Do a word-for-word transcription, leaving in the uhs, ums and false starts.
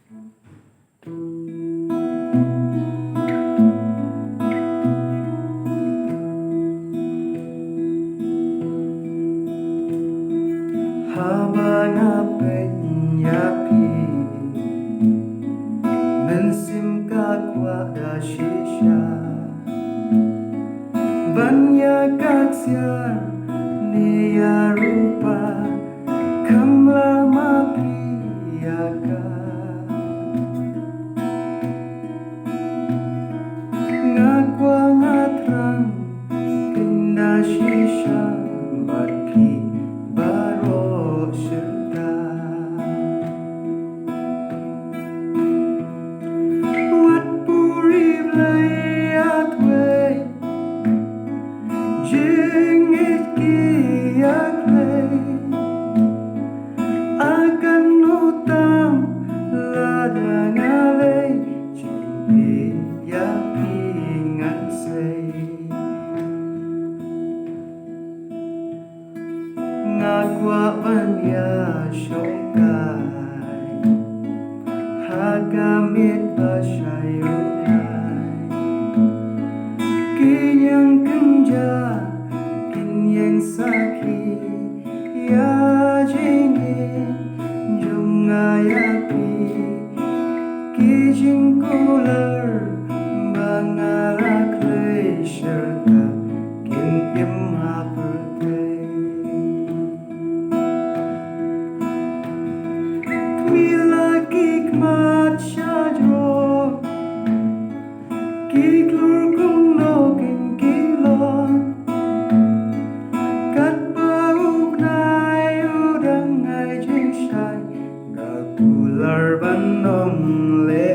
Haba nga peit ïa phi, mynsiem ka kwah da shisha ban ïa ka ksiar ne ïa rupa, kham la ma phi ïa ka. Nga kwah nga thrang, kin da shisha bad phi baroh shisha. Wat puri Blei ïathuh, jingïeit ki ïa Blei. Akan utang lada nga leh jingïeit ïa phi ngan sei. Nga kwah ban ïa shongkai ha ka miet ba shai u nai. Ki ïeng kynja kin ïeng sakhi ïa jingïeit jong nga ïa phi. Ki jingkular ba nga la khlei sha ka kin im ha pyrthei. Khmih la ki khmat shajrong, ki khlur kumno kin ki long. Katba u bnai u dang ai jingshai, nga kular ban ong le